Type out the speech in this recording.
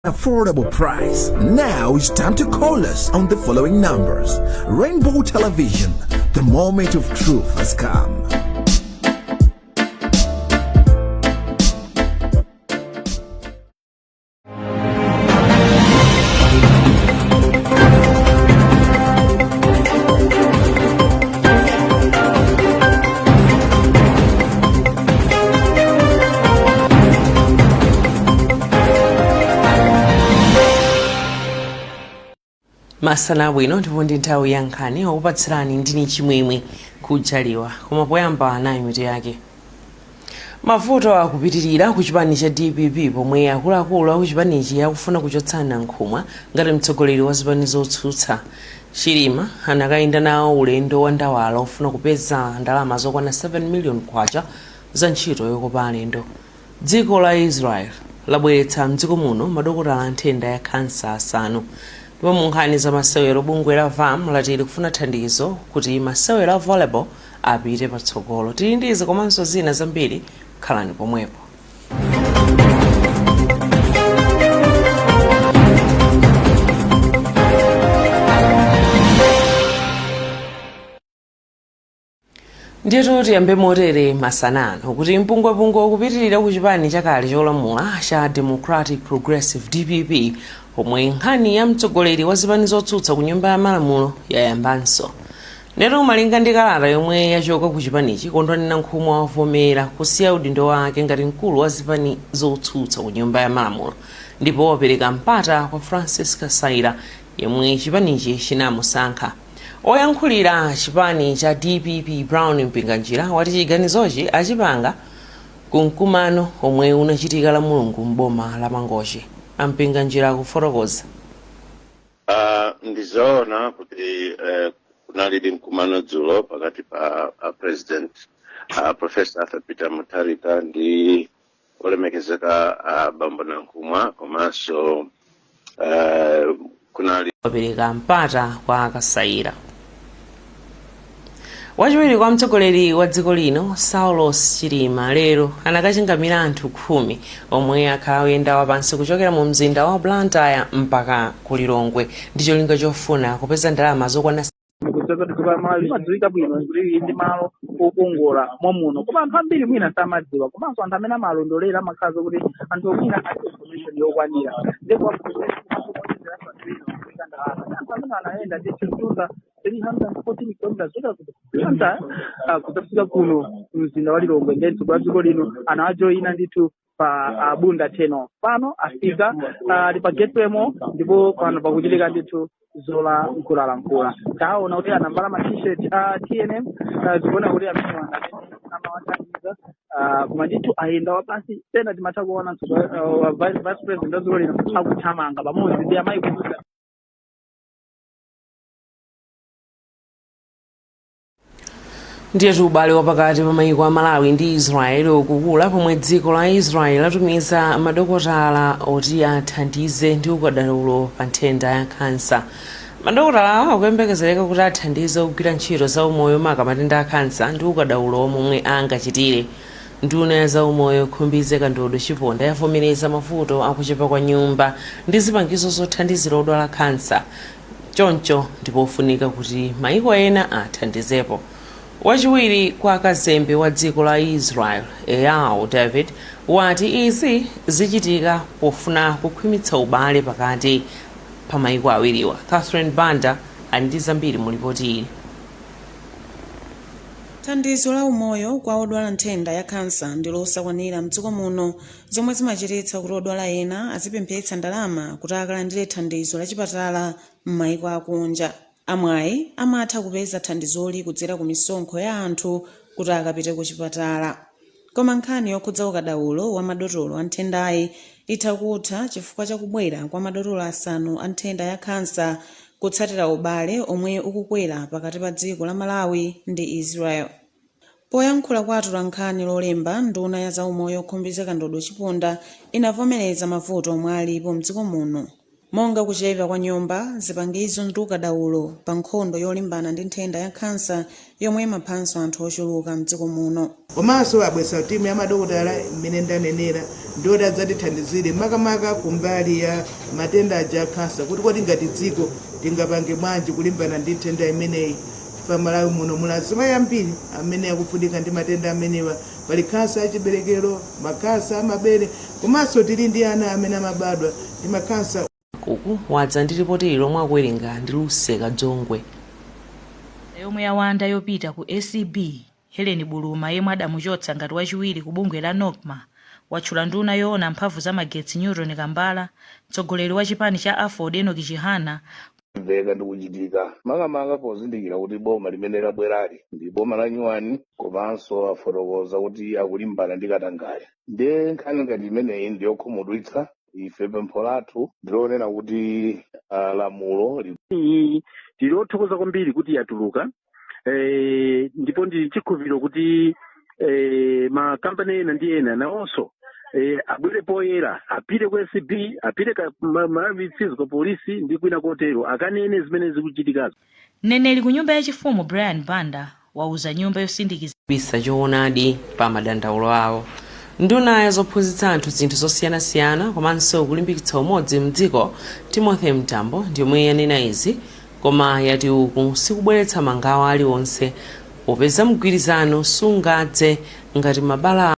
Affordable price. Now it's time to call us on the following numbers. Rainbow Television, the moment of truth has come. Masana abwino, ndipo ndi nthawi ya nkhani. Okupatsirani ndine Chimwemwe Kujaliwa. Koma poyamba, nayi mitu yake. Mavuto akupitirira ku chipani cha DPP pomwe akuluakulu aku chipanichi akufuna kuchotsa Nankhumwa ngati mtsogoleri wa zipani zotsutsa. Chilima anakayenda nawo ulendo wa ndawala ofuna kupeza ndalama zokwana 7 million kwacha za ntchito yokopa alendo. Dziko la Israel labweretsa mdziko muno madokotala a nthenda ya khansa asanu. Ndipo mu nkhani za masewero, bungwe la VAM lati likufuna thandizo kuti masewero a volleyball apite patsogolo. Tili ndi izi komanso zina zambiri, khalani pomwepo. Ndiyetu tiyambe motere masana ano kuti mpungwepungwe ukupitirira ku chipani chakale cholamula cha Democratic Progressive, DPP, pomwe nkhani ya mtsogoleri wa zipani zotsutsa ku Nyumba ya Malamulo yayambanso. Ndiyetu malinga ndi kalata yomwe yachoka ku chipanichi, Kondwani Nankhumwa wavomera kusiya udindo wake ngati mkulu wa zipani zotsutsa ku Nyumba ya Malamulo ndipo wapereka mpata kwa Francis Kasaila yemwe chipanichi chinamusankha. Oyankhulira chipani cha DPP, Brown Mpinganjira, wati chiganizochi achipanga ku mkumano omwe unachitika la Mulungu m'boma la Mangochi. A Mpinganjira akufotokoza. Ndizoona kuti kunalidi mkumano dzulo pakati pa President Professor Arthur Peter Mutharika ndi olemekezeka Bambo Nankhumwa, komanso kunali Wapereka mpata kwa Kasaila. Wachiwiri kwa mtsogoleri wa dziko lino Saulos Chilima lero anakachingamira anthu 10 omwe akhala akuyenda wapansi kuchokera mu mzinda wa Blantyre mpaka ku Lilongwe ndi cholinga chofuna kupeza ndalama zokwana Mukudziwa kuti dziko la Malawi limadziwika bwino kuti lili ndi malo okongola momuno, koma anthu ambiri mwina samadziwa, komanso anthu amene amalondolera amakhala zokuti anthu mwina alibe information yokwanira, ndipo kuonjezeranso anthu ena kuika ndalama. Anthu amene anayenda ndithu mtunda 314 kilometers kuchoka ku Blantyre kudzafika kuno mzinda wa Lilongwe, ndiye mtsogoleri wa dziko lino anawajoyina ndithu pa Bunda Turn-off. Pano afika, ali pa Gateway Mall, ndipo pano pakuchitika ndithu zolankhulalankhula. Taona kuti anavala ma T-shirt a TNM, zikuona kuti amene amawathandiza, koma ndithu ayenda wapansi. Pena timatha kuona vice president wa dziko lino akuthamanga pamodzi ndi amayi kudusa. Ndiyetu ubale wapakati pa mayiko a Malawi ndi Israel ukukula pomwe dziko la Israel latumiza madokotala oti athandize ndi ukadaulo pa nthenda ya khansa. Madokotala awo akuyembekezereka kuti athandize kugwira ntchito za umoyo, maka matenda a khansa, ndi ukadaulo momwe angachitire. Nduna ya zaumoyo Khumbize Kandodo Chiponda yavomereza mavuto akuchepa kwa nyumba ndi zipangizo zothandizira odwala khansa, choncho ndipofunika kuti maiko ena athandizepo. Wachiwiri kwa kazembe wa dziko la Israel Eyal David wati izi zichitika pofuna kukhwimitsa ubale pakati pa maiko awiriwa. Catherine Banda ali ndi zambiri mu lipoti ili. Thandizo la umoyo kwa odwala nthenda ya khansa ndi losakwanira mdziko muno, zomwe zimachititsa kuti odwala ena azipemphetsa ndalama kuti akalandire thandizo la chipatala m'mayiko akunja. Amwayi amatha kupeza thandizoli kudzera ku misonkho ya anthu kuti akapite ku chipatala. Koma nkhani yokhudza ukadaulo wa madotolo a nthendayi itha kutha chifukwa cha kubwera kwa madotolo asanu a nthenda ya khansa kutsatira ubale omwe ukukwera pakati pa dziko la Malawi ndi Israel. Poyankhula kwa atolankhani Lolemba, nduna ya zaumoyo Khumbize Kandodo Chiponda inavomereza mavuto omwe alipo mdziko muno. Monga kuchepa kwa nyumba, zipangizo ndi ukadaulo pa nkhondo yolimbana ndi nthenda ya khansa yomwe imaphanso anthu ochuluka mdziko muno. Komanso abwesa timu ya madokotala mmene ndanenera, ndioti adzatithandizire makamaka kumbali ya matenda aja a khansa, kuti kodi ngati dziko tingapange bwanji kulimbana ndi nthenda imeneyi. Pa Malawi muno muli azimayi ambiri amene akuvutika ndi matenda amenewa. Pali khansa yachiberekero, makhansa amabere, komanso tili ndi ana amene amabadwa ndi makhansa. Kuku wadza ndi ripoti lomwe akuwerenga ndi Luseka Dzongwe. Yomwe yawanda yopita ku ACB, Helen Buluma, yemwe adamuchotsa ngati wachiwiri ku bungwe la NOCMA, watchula nduna yoona mphamvu za magetsi Newton Kambala, mtsogoleri wa chipani cha AFORD Enoch Chihana. Mveka ndi kuchitika makamaka pozindikira kuti boma limene labwerali ndi boma la nyuwani, komanso afotokoza kuti akulimbana ndi katangale. Ndiye nkhani ngati imeneyi ndiyokhumudwitsa ife. Pempho lathu ndilonena kuti lamulo Iyi tili othokoza kwambiri kuti yatuluka, ndipo ndi chikhulupiriro kuti makampani ena ndi ena nawonso abwere poyera, apite ku ACB, apite ka Malawi Fiscal Police ndi kwina kotero, akanene zimene zikuchitikazo. Mneneri ku nyumba yachifumu Brian Banda wauza nyumba yosindikiza Bisa choonadi pa madandaulo awo. Nduna ya zophunzitsa anthu zinthu zosiyanasiyana komanso kulimbikitsa umodzi mdziko, Timothy Mtambo, ndiyomwe yanena izi, koma yati uku sikubweretsa mangawa aliwonse popeza mgwirizano sungadze ngati mabala.